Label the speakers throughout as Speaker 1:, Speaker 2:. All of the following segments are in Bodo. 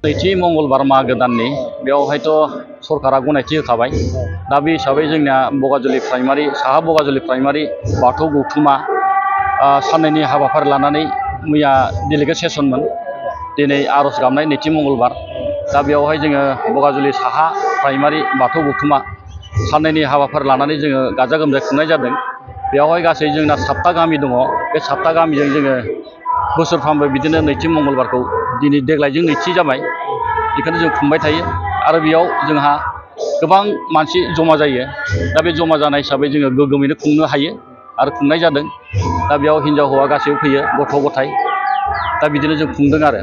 Speaker 1: नैथि मंगलबार मागो दाननि बेवहायथ' सरकारा गनायथि होखाबाय। दा बे हिसाबै जोंना बगाजुलि प्राइमारि साहा बगाजुलि प्राइमारि बाथौ गौथुमा साननैनि हाबाफारि लानानै मैया डेलिगेट सेसनमोन। दिनै आर'ज गाबनाय नैथि मंगलबार। दा बेवहाय जोङो बगाजुलि साहा प्राइमारि बाथौ गौथुमा साननैनि हाबाफारि लानानै जोङो गाजा गोमजायै खुंनाय जादों। बेवहाय गासै जोंना 7टा गामि दङ। बे 7टा गामिजों जोङो बोसोरफ्रामबो बिदिनो नैथि मंगलबारखौ दिनै देग्लायजों नैथि जाबाय। बेखौनो जों खुंबाय थायो आरो बेयाव जोंहा गोबां मानसि जमा जायो। दा बे जमा जानाय हिसाबै जोङो गोग्गोमैनो खुंनो हायो आरो खुंनाय जादों। दा बेयाव हिन्जाव हौवा गासैबो फैयो, गथ' गथाय। दा बिदिनो जों खुंदों आरो।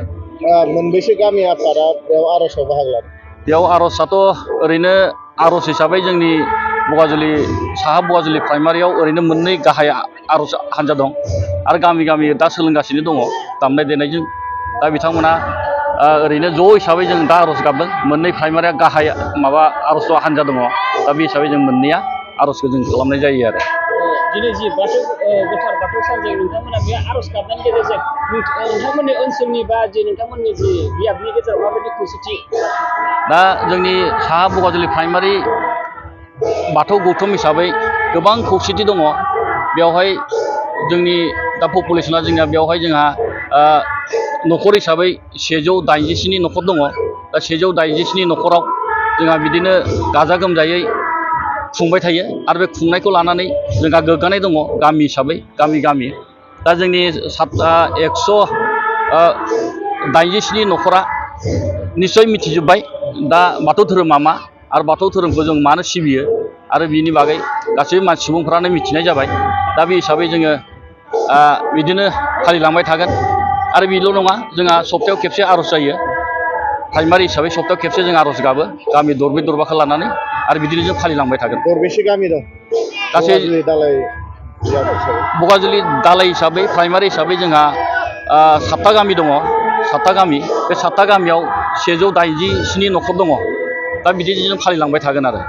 Speaker 2: मोनबेसे गामि आफादा बेयाव आर'जआव बाहागो लादों?
Speaker 1: बेयाव आर'जआथ' ओरैनो आर'ज हिसाबै जोंनि बगाजुलि साहा बगाजुलि प्राइमारियाव ओरैनो मोननै गाहाय आर'ज हान्जा दं आरो गामि गामि दा सोलोंगासिनो दङ दामनाय देनायजों। दा बिथांमोना ओरैनो ज' हिसाबै जों दा आर'ज गाबदों। मोननै प्राइमारिया गाहाय माबा आर'ज हान्जा दङ। दा बे हिसाबै जों मोननैया आर'जखौ जों खालामनाय जायो आरो।
Speaker 3: दिनै जि बाथौ गोथार बाथौ सानजों नोंथांमोना बे आर'ज गाबनायनि गेजेरजों नोंथांमोननि ओनसोलनि बा जे नोंथांमोननि जि बियाबनि गेजेराव माबायदि खौसेथि?
Speaker 1: दा जोंनि साहा बगाजुलि प्राइमारि बाथौ गौथुम हिसाबै गोबां खौसेथि दङ। बेवहाय जोंनि दा पपुलेसना जोंनिया बेवहाय जोंहा न'खर हिसाबै 187 न'खर दङ। दा 187 न'खराव जोंहा बिदिनो गाजा गोमजायै खुंबाय थायो आरो बे खुंनायखौ लानानै जोंहा गोग्गानाय दङ गामि हिसाबै गामि। दा जोंनि 187 न'खरा निस्सय मिथिजोब्बाय दा बाथौ धोरोमा मा आरो बाथौ धोरोमखौ जों मानो सिबियो आरो बिनि बागै गासैबो सुबुंफ्रानो मिथिनाय जाबाय। दा बे हिसाबै जोङो बिदिनो फालिलांबाय थागोन। आरो बेल' नङा, जोंहा सप्तायाव खेबसे आर'ज जायो। प्राइमारि हिसाबै सप्तायाव खेबसे जों आर'ज गाबो गामि दरब्रै दरबाखौ लानानै आरो बिदिनो जों फालिलांबाय थागोन।
Speaker 2: दरबेसे गामि दं
Speaker 1: गासै बगाजुलि दालाय हिसाबै प्राइमारि हिसाबै जोंहा 7टा गामि दङ। 7टा गामि, बे 7टा गामियाव 187 न'खर दङ। दा बिदिनो जों फालिलांबाय थागोन आरो।